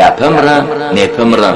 Япэмрэ непэмрэ.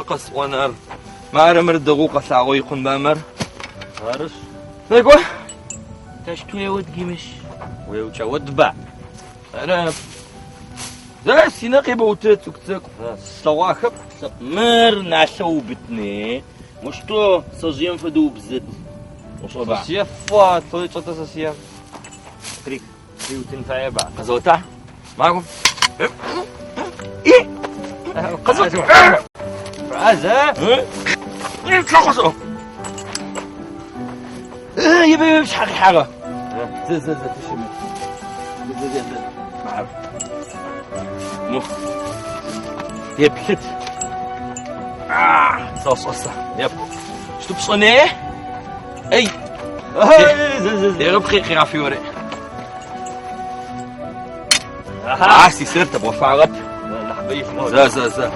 Къэсӏонэр. Мары мыр дэгъоу къэлъагъо икъунба мыр? Арышъ. Некӏо. Тэщту еут гимыщ. Уеукӏэодба. Ара. Зэ синэ къебэуты цӏыкӏу-цӏыкӏу. Слъэгъуахэп. Мыр налъэ убытне. Мошто сэжъыем фэдэу убзыт. Ошӏэба? Сосие фа, той чӏэтэ сосие. Крик. Криутын фаеба. Къэзота. Магу. Аза. Тлъэкъосо. يبي يبي شحال حاجة. زين زين زين تشمي. زين زين زين. ما عرف. مخ. يبلت. صوص صوص يب. شتو بصني؟ اي. يغب خي غافيوري. سي سير تبغى فعغب. زا زا زا.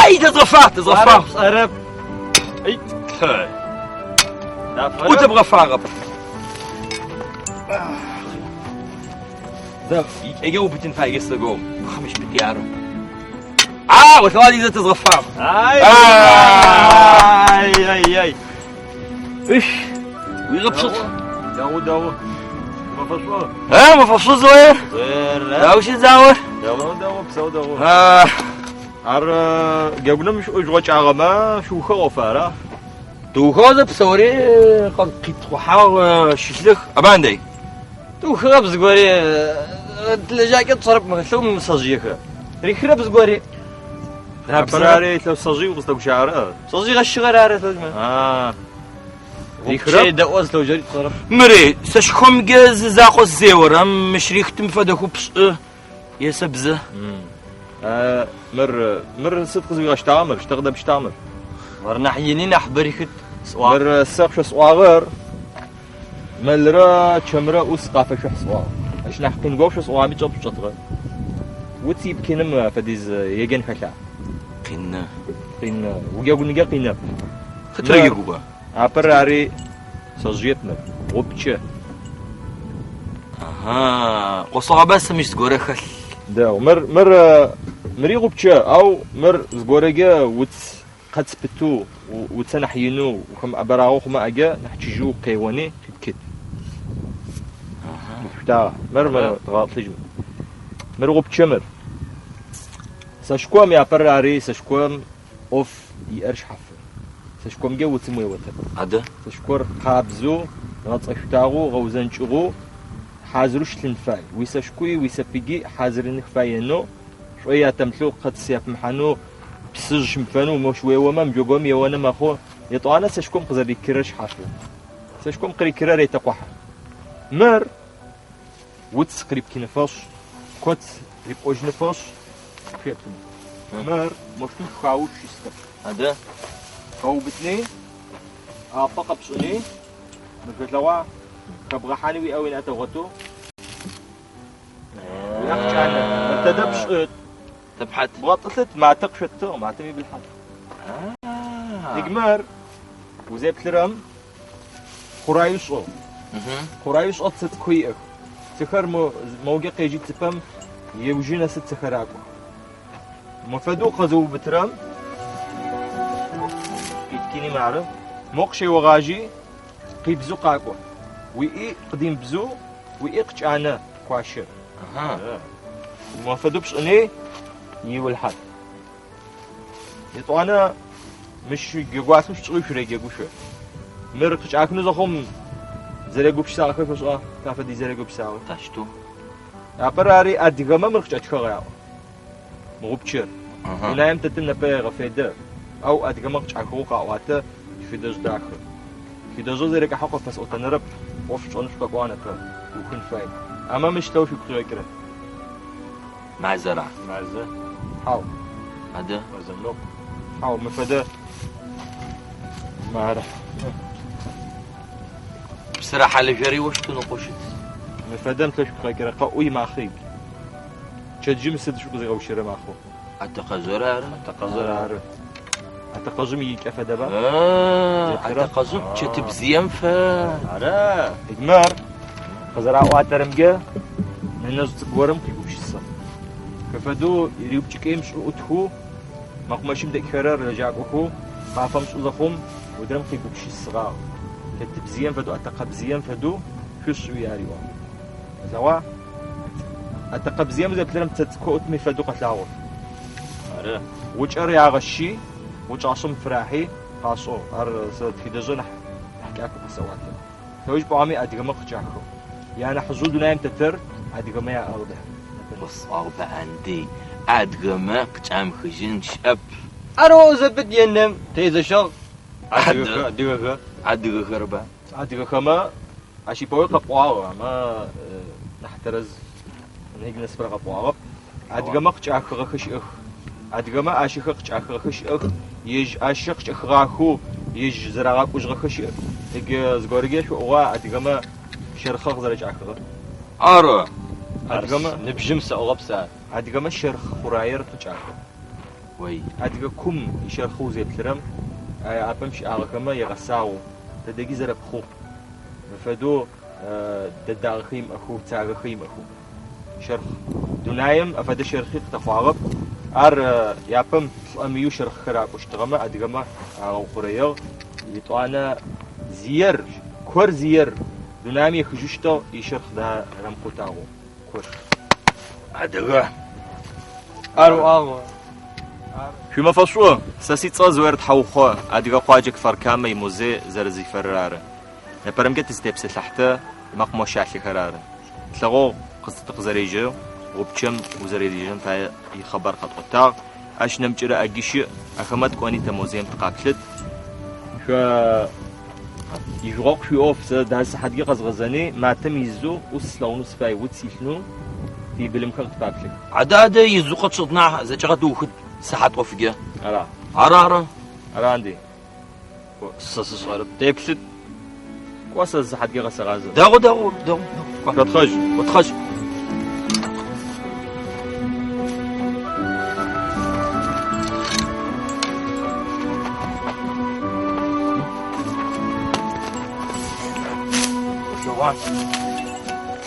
اي تزغفا تزغفا. أرب. اي وتبغى فاغب. ذا اجو بتنفع يسقوم خمش بتيارو. وثواني اذا تزغفا. اي اي اي. ايش ويغبشط. داو داو. ما فصل. ما فصل زوير. زوير. داو شي زاور. داو داو بسو داو. ар гэгунэм жъугъэкӏагъэмэ шыухэ ӏоф ара? Тухозэ псори къитхъухьагъ щылъых. Абандай. Тухыгъэп зыгори лэжьакӏэ тшӏэрэп мыхэлъэу мысэжъыехэр. Рихырэп зыгори. Апэрари илъэсэжъый укъызтэгущыӏэрэ? Сэжъый гъэщыгъэр ары лъэжьмэ. Рихырэп? Дэӏо зылъэужьэри тшӏэрэп. Мыри сэшхомгэ зы закъо зеорэм мыщ рихтым фэдэху пшӏы есэбзэ. Мыр мыр сыд къызуигъэщтагъэ мыр? Щтэ къыдэпщтагъ мыр? Мыр нахь ини нахь бэрихыт сӏуагъ. Мыр сэ къышъосӏуагъэр мэлрэ чэмрэ ӏус къафэшъухь сӏуагъ. Ащ нахь къин гоу шъосӏуагъэми чӏэп шъучӏэтыгъэ. Уц ипкиным фэдиз еджэн хэлъа? Къинэ. Къинэ. Угегунгэ къинэп. Хытрэ егуба. Апэр ари сэжъыеп мыр. Гъупкӏэ. Аха. Къосогъэба сымыщ зыгорэ хэлъ. Дэгъу. Мыр мыр мыри гъупкӏэ, ау мыр зыгорэкӏэ уц къэц пытэу, уцэ нахь инэу, ухэмыӏэбэрагъэу хъумэ ӏэкӏэ нахь чыжьэу къеони къипкит. Шъутагъэ. Мыр мыр тыгъэплъыжь. Мыр гъупкӏэ мыр. Сэшком япэр ари сэшком ӏоф иӏэр шъхьафы. Сэшкомкӏэ уцым уеотэп. Адэ? Сэшкор къабзэу, гъэцӏэшъутагъэу, гъэузэнкӏыгъэу хьазырэу щылъын фай. Уисэшкуи уисэпыги хьазырыных фаенэу, шӏой ятэмылъэу къэц япымыхьанэу, псыжъ щымыфэнэу, мощ уеомэ, мыджогом еонэ мэхъу. Етӏуанэ сэшком къызэрикырэр шъхьафы. Сэшком къырикырэр етэкъухьэ. Мыр уц къырипкины фэшӏ, коц рипӏожьыны фэшӏ шъуеплъын. Мыр мощтым шхауи щысхэп. Адэ? Къэубытни, ӏапэ къэпшӏыни, мыр шъолъэгъуа? Хэбгъэхьани уиӏэ уинаӏэ тэгъотэу. Уиӏэ къыкӏанэ. Мыр тэдэ пшӏы? Тэпхьат. Бгъэтӏылъыт, матэ къышъоттыгъ, матэм ибылъхьат. Нигмэр узеплъырэм хъураю шӏыгъ. Хъураю шӏыгъ цы цӏыкӏу иӏэх. Цыхэр моугэ къежьи цыпэм еужьы нэсы цыхэр акӏох. Мо фэдэу къэзыубытырэм къиткини мары. Мо къыщеогъажьи къибзу къакӏо. Уиӏи къыдимбзу, уиӏи къыкӏанэ куашэр. Мо фэдэу пшӏыни иулхьат. Етӏуанэ мыщ джэгуалъэу шъушӏыгъи шъуреджэгушъо. Мыр къыкӏахынэу зэхъум зэрегупшысагъэхэр шъошӏа? Тафэдиз зэрегупшысагъэр. Тащтэу. Апэрэ ари адыгэмэ мыр къыкӏэтхыгъ яӏо. Мы гъупчэр. Дунаим тэтым непэ егъэфедэ. Ау адыгэмэ къыкӏахыгъэу къаӏуатэ тхыдэжъ дахэ. Тхыдэжъыр зэрэкӏахьэу къыфэсӏотэнырэп, ӏоф шъушӏэнэу шъукъэкӏуагъ непэ, ухын фай. Амэ мыщ лъэу шъугу къигъэкӏырэп. Мазэра? Мазэ. Хьау. Адэ? Мэзэныкъу. Хьау, мы фэдэ мары. Псырэ хьалыжъори ощту ныкъощыт. Мы фэдэм лъэу шъугу къигъэкӏырэ къэӏу имахъи. Пчэдыжьым сыд шъугу къызигъэущырэ махъо? Атэкъэжъыр ары. Атэкъэжъыр ары. Атэкъэжъым икӏэ фэдэба? Атэкъэжъым чэтыбзыем фэд. Ара? Мыр къызэраӏуатэрэмкӏэ нэнэжъ цӏыкӏу горэм къигупшысыгъ. Фэдэу риупкӏыкӏэм шӏу ӏутхэу, мэкъумэщым дэкӏхэрэр лэжьакӏохэу мафэм шӏу зэхъум одрэм къигупшысыгъагъ. Чэтыбзыем фэдэу, атэкъэбзыем фэдэу шъушӏуи ариӏуагъ. Лъэгъуа? Атэкъэбзыем зэплъырэм цэ цӏыкӏу ӏутми фэдэу къэлъагъо. Ары. Гъукӏэр ягъэщи, гъукӏашъэм фырахьи къашӏыгъ. Ар сэ тхыдэжъыр нахь кӏахэу къэсэӏуатэ. Лъэуж пӏуагъэми адыгэмэ къыкӏахыгъ. Янахьыжъэу дунаим тэтэр адыгэмэ яӏыгъ дэхь. Къысӏуагъ Анди. Адыгэмэ къыкӏамыхыжьын щыӏэп. Ары зэпыт енэм тезэщыгъ. Адыгэхэр, адыгэхэр. Адыгэхэрба? Адыгэхэмэ ащ ипэуи къэпӏуагъ, амэ нахь тэрэз нэг нэсыпэрэ къэпӏуагъэп. Адыгэмэ къыкӏахыгъэхэ щыӏэх. Адыгэмэ ӏашэхэр къыкӏахыгъэхэ щыӏэх. Ежь ӏашэ къыкӏэхыгъахэу, ежь зэрагъэкӏужьыгъэхэ щыӏэх. Ег зыгорэкӏэ шъуӏугъа адыгэмэ щэрхъэ къызэрэкӏахыгъэр? Ары. Адыгэмэ Ныбжьым сэӏугъэп сэ. Адыгэмэ щэрхъ хъураер къыкӏахыгъ. Ой. Адыгэ кум ищэрхъэу узеплъырэм, апэм щыӏагъэхэмэ егъэсагъэу, тэдэги зэрэпхъу. Фэдэу дэдагъэхэ имыӏэхэу, цагэхэ имыӏэхэу. Щэрхъ. Дунаим афэдэ щэрхъи къытэхъуагъэп. Ар япэм лӏэмыеу щэрхъхэр акӏущтыгъэмэ, адыгэмэ агъэухъурэигъ. Етӏуанэ зиер, кор зиер дунаим ехыжьыщтыгъ, ищэрхъ дарэмкъутагъэу. Кор. Адыгэ. Ары ӏуагъ. Шъуимэфэшӏу, сэ сицӏэ Зуер Тхьаухъо, адыгэ къуаджэ Кфар-Камэ имузей зэрэзифэрэр ары. Непэрэмкӏэ тызтепсэлъыхьтэ мэкъумэщалъэхэр ары. Тлъэгъугъ къызэрежьэу, гъупчэм узэрелэжьэн фае ихъэбар къэтӏотагъ. Ащ нэмыкӏырэ ӏаджи щыӏ, ахэмэ ткӏони тэ музеем тыкъаплъыт. Шъо ижъугъэкъу шъуиӏоф, сэ даз сыхьатгэ къэзгъэзэни, матэм изэу ӏус слъэгъунэу сыфай, уц илъынэу тибылымхэр къытпаплъэх. Адэ адэ изу къэтшӏыт нахь зэкӏэ къэтыухыт сыхьат ӏофыкӏэ. Ара? Ары ары. Ара, Анди? Сэ сышӏэрэп. Теплъыт. Кӏо сэ сыхьатгэ къэсэгъазэ. Дэгъу дэгъу дэгъу. Шъотхъэжь. Отхъэжь.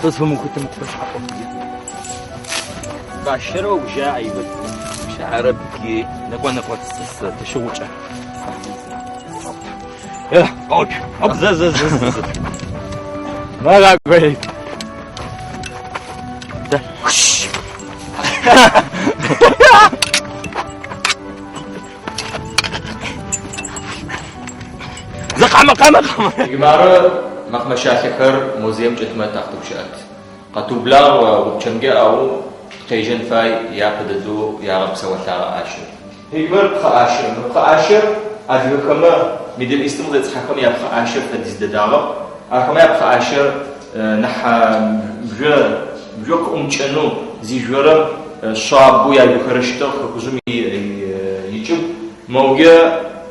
Сэ сфэмыухытым шъхьэ ӏофыкӏэ. Бащэрэ ужа айгыл. Шарабки нэкӏо нэкӏо сэ тыщыгъукӏэ. Э, къэуцу. Оп, зэ зэ зэ зэ. Мара гой. Да. Зэ къамэ къамэ къамэ. Игмары мэкъумэщалъэхэр музеем кӏэтмэ тахътыгущыӏэт. Къэтыублагъ гъупчэмкӏэ ау къежьэн фай япэ дэдэу ягъэпсэолъагъэ ӏашэр. Игмар пхъэӏашэр. Мы пхъэӏашэр адыгэхэмэ Мидл Истым къызецӏыхьэхэм япхъэӏашэр фэдиз дэдагъэп. Ахэмэ япхъэӏашэр нахь мыжъо мыжъо къыӏумкӏэнэу зижъорэм шъабэу яжъохэрэ щытыгъ хэкужъым ичӏыгу. Моугэ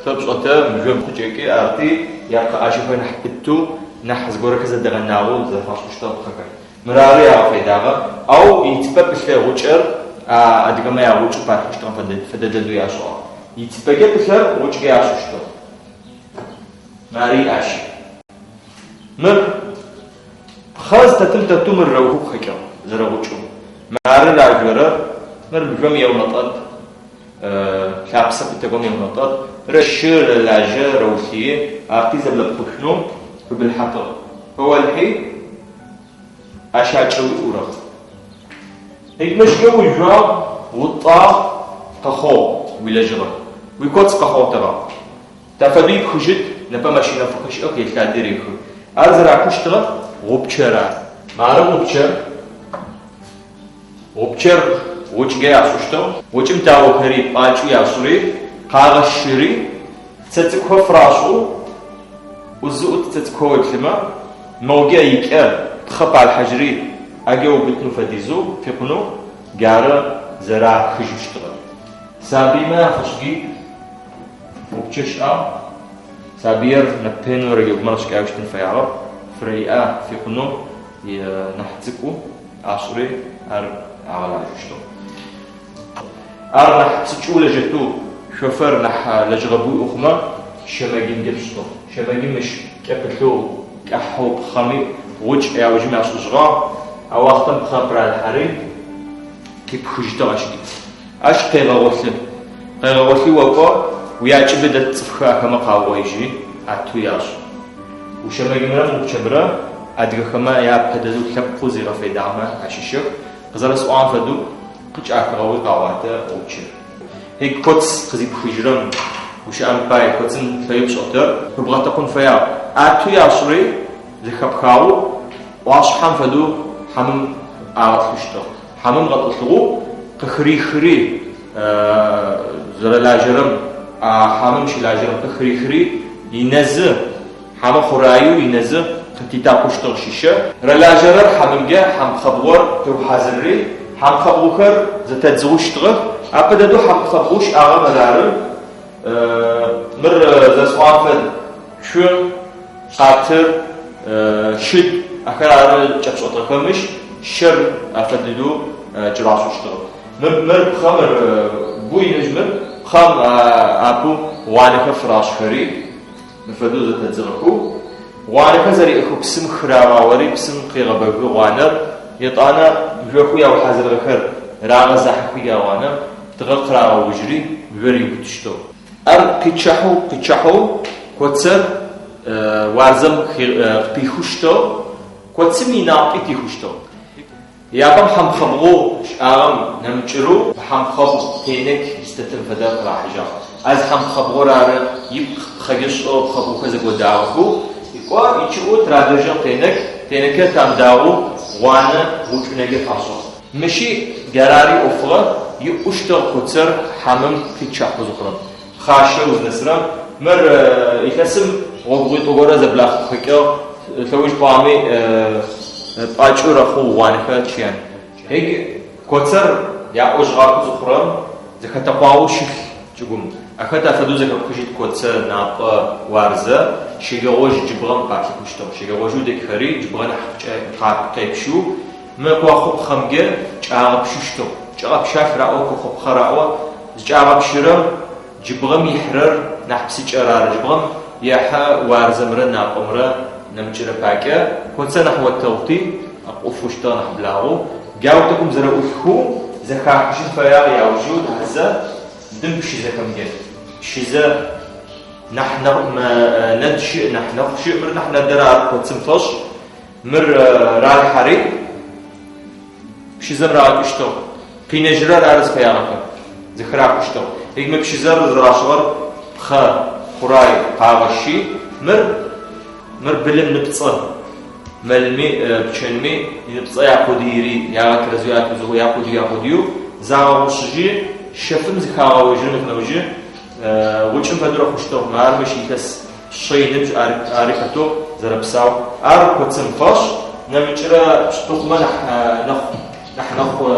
шъо пшӏэтэ мыжъом къыкӏэкӏы, арти япхъэӏашэхэр нахь пытэу, нахь зыгорэхэр зэдэгъэнагъэу зэфашӏыщтыгъ пхъэхэр. Мыр ары ягъэфедагъэр, ау ицыпэ пылъэ гъучӏыр а адыгэмэ ягъучӏ палъхьэщтыгъэм фэдэ фэдэ дэдэу яшӏыгъ. Ицыпэкӏэ пылъэр гъучӏкӏэ яшӏыщтыгъ. Мары иӏаш. Мыр пхъэ зытэтым тэтэу мыр рэухэу къыхэкӏыгъ, зэрэгъучӏэу. Мары ражъорэр, мыр мыжъом еунэтӏэт, лъапсэ пытэ горэм еунэтӏэт, рэщы, рэлажьэ, рэулъые, арти зэблэпхъушъунэу пыбылъхьэтыгъ. Хэолъхьи, Ащ акӏэуи ӏурэп. Мыщкӏэ ужъуагъ, утӏагъ, къэхъугъ уилэжьыгъэ. Уикоц къэхъугъ тыгъагъ. Тафэдэу ипхыжьыт, непэ машинэфӏхэр щыӏэх, елъади рехы. Ар зэракущтыгъэр гъупчэр ары. Мары гъупчэр. Гъупчэр гъучӏкӏэ яшӏыщтыгъ. Гъучӏым таохэри, пӏуакӏэу яшӏыри, къагъэщыри, цэ цӏыкӏухэр фырашӏэу, ӏузыӏут цэ цӏыкӏухэр уеплъымэ, моукӏэ икӏэ пхъэ палъхьажьыри, ӏэкӏэ ыубытынэу фэдизэу фикъунэу джары зэрахыжьыщтыгъэр. Сабыймэ афэшӏыги гъупчэ щыӏагъ. Сабыер нэпенэу рэгегумэ къыщыкӏаущтын фэягъэп, фырэиӏа фикъунэу нахь цӏыкӏу. Ашӏыри ар агъэлажьэщтыгъ. Ар нахь псыкӏэу лэжьэтэу, шъофэр нахь лэжьыгъэ буиӏу хъумэ, щэмэджымкӏэ пшӏыщтыгъ. Щэмэджым мыщ кӏэ пылъэу, кӏахьэу пхъэми гъучӏ яужым яшӏыжьыгъагъ. А уахътэм пхъэ къыралъхьэри къипхыжьыщтыгъ ащкӏи. Ащ къегъэгъолъы. Къегъэгъолъи окӏо, уякӏыбы дэт цӏыфхэр ахэмэ къаугъоижьи, ату яшӏ. Ущэмэджымрэ мыгъупчэмрэ адыгэхэмэ япэ дэдэу лъэпкъэу зигъэфедагъэмэ ащыщых. Къызэрэсӏуагъэм фэдэу, къыкӏахыгъэуи къагъуатэ гъупчэр. Эг коц къызипхыжьырэм, гущыӏэм пае, коцым лъэеу пшӏэтэр пыбгъэтэкъун фэягъ. Ату яшӏыри зэхэпхагъэу, ӏуашъхьэм фэдэу хьамым агъэтӏылъыщтыгъ. Хьамым гъэтӏылъыгъэу къыхырихыри зэрэлажьэрэм, а хьамым щылажьэрэм къыхырихыри инэзы, хьамэ хъураеу инэзы къытитакъощтыгъ щыщэ. Рэлажьэрэр хьамымкӏэ хьам пхъэбгъор къеухьазырри, хьам пхъэбгъухэр зэтэдзыгъэу щытыгъэх. Апэ дэдэу хьам пхъэбгъоу щыӏагъэр мыр ары. Мыр зэрэсӏуагъэм фэд, цу, къатыр, щыд, ахэр ары кӏэпшӏэтыгъэхэр мыщ, щэр афэдэдэу кӏырашӏэщтыгъ. Мыр, мыр пхъэ, мыр гу иныжь мыр, пхъэм апэу гъуанэхэр фырашӏхэри, мы фэдэу зэтэдзыгъэхэу, гъуанэхэр зэриӏэхэу псым хырагъаори, псым къегъэбэгы гъуанэр, етӏанэ мыжъохэу яухьазырыгъэхэр рагъэзахьыхи я гъуанэм, тыгъэ къырагъэужьыри, мыжъор иубытыщтыгъ. Ар къичъэхьэу, къичъэхьэу коцэр уарзэм къыпихыщтыгъ, коцым инапӏи пихыщтыгъ. Япэм хьампхъэбгъоу щыӏагъэм нэмыкӏырэу хьампхъэбгъу тенэк зытэтым фэдэ къырахьыжьагъ. А зы хьампхъэбгъур ары ипкъ пхъэкӏэ шӏыгъэ пхъэбгъухэр зэгодагъэхэу, кӏо ичъыӏэу тырадэжьыгъ тенэк, тенэкыр тамдагъэу гъуанэ гъучӏынэкӏэ фашӏыгъ. Мыщи джарари ӏофыгъэ, иӏущтыгъ коцыр хьамым къичъэхьу зыхъурэм. Пхъашэ узнэсырэм, мыр илъэсым гъогугъуитӏу горэ зэблахъу къыхэкӏыгъ, лъэуж пӏуами пӏуакӏэу рэхъу гъуанэхэр чъыян. Эг коцэр яӏожьыгъахэу зыхъурэм, зэхэтэкъуагъэу щылъ чӏыгум. Ахэт афэдэу зэхэпхыжьыт коцэ, напӏэ, уарзэ, щэджэгъожь джыбгъэм къаплъыхыщтыгъ. Щэджэгъожьэу дэкӏхэри джыбгъэ нахь къепщэу Мы кохъупхъэмкӏэ кӏагъэпщыщтыгъ. Кӏэгъэпщалъ раӏо, кохъупхъэ раӏо. Зыкӏагъэпщырэм джыбгъэм ихьырэр нахь псыкӏэр ары. Джыбгъэм ехьэ уарзэмрэ напӏэмрэ нэмыкӏырэ пакӏэ. Коцэ нахь отэгъути, ӏофыщтыгъ нахь благъэу. Джау тӏэкӏум зэрэӏулъхэу зэхахыжьын фэягъ яужьэу тазэ дым пщызэхэмкӏэ. Пщызэ нахь нэд щыӏ, нахь нэхъу щыӏ. Мыр нахь нэдэр ары коцым фэшӏ. Мыр ралъхьэри, пщызэм рагъэкӏыщтыгъ. Къинэжьырэр ары зыфэягъэхэр, зэхырахыщтыгъ. Эг мы пщызэр зэрашӏыгъэр пхъэ хъурай къагъэщи, мыр, мыр былым ныпцӏэ, мэлми, пчэнми иныпцӏэ якъудыири, ягъэтэрэзэу ятузыгъэу, якъудыю якъудыю, загъэгъушъыжьи, шэфым зыхагъэожьырэм нэужы гъучӏым фэдэу рэхъущтыгъ. Мары мыщ илъэс. Щэ иныбжь ари хэтэу зэрэпсау. Ар коцым фэшӏ, нэмыкӏрэ пшӏы хъумэ нахь нэхъу нахь нэхъу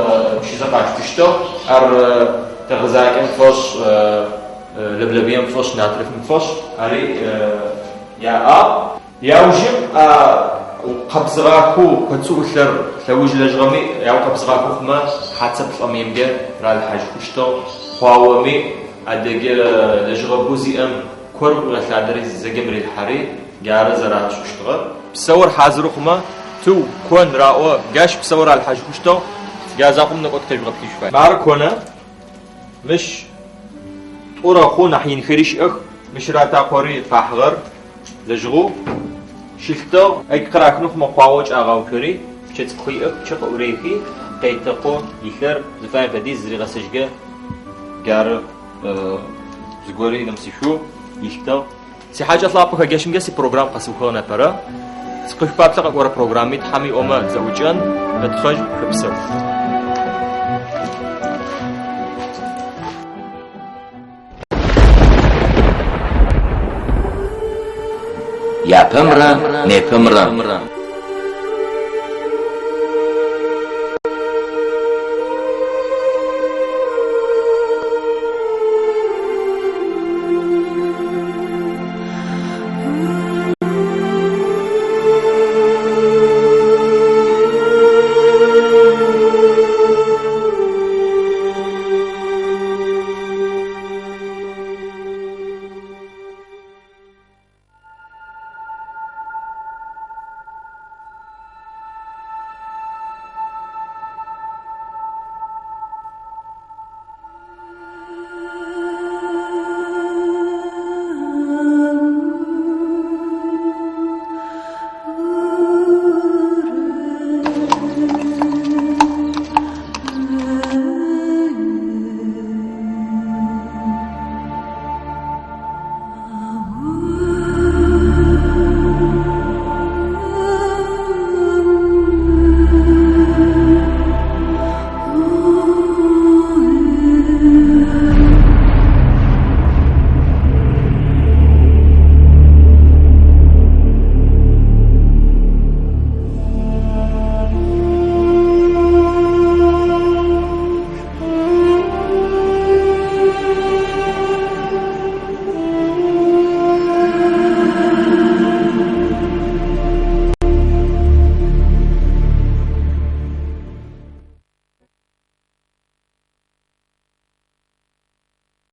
Пшызэ къаштыщтыгъ. Ар тэгъызакӏэм фэшӏ, лэблэбыем фэшӏ, натрыфым фэшӏ ари яӏагъ. Яужым а укъэбзыгъахэу коцэу ӏулъыр лъэуж лэжьыгъэми яукъэбзыгъахэу хъумэ хьацэ плӏэмыемкӏэ ралъхьажьыщтыгъ. Хъуаоми адыгэ лэжьыгъэбэу зиӏэм кор ӏуигъэлъадэри зэджэм рилъхьэри джары зэрашӏыщтыгъэр. Псэур хьазыр хъумэ, тыу, кон раӏо, джащ псэур ралъхьажьыщтыгъ. Джа закъом нэкӏо тыкъежъугъэплъыжь фай. Мары конэ, мыщ тӏу рэхъу, нахь инхэри щыӏэх. Мыщ ратакъори къахьыгъэр лэжьыгъэу щылътыгъ. Эгу къырахынэу хъумэ къуао кӏагъэуцори, пчэ цӏыкӏухэр иӏэх, пчэ къыӏурехи, къетэкъо илъэр зыфаем фэдиз зыригъэсэжьыгэ джары зыгори нэмысышъоу илътыгъ. Сихьакӏэ лъапӏэхэр, джащымкӏэ сипрограмм къэсыухыгъ непэрэ. Сыкъышъупаплъэ къэкӏорэ программи Тхьэм иӏомэ зэӏукӏэн, мытхъэжь, шъупсэу. Япэмрэ непэмрэ.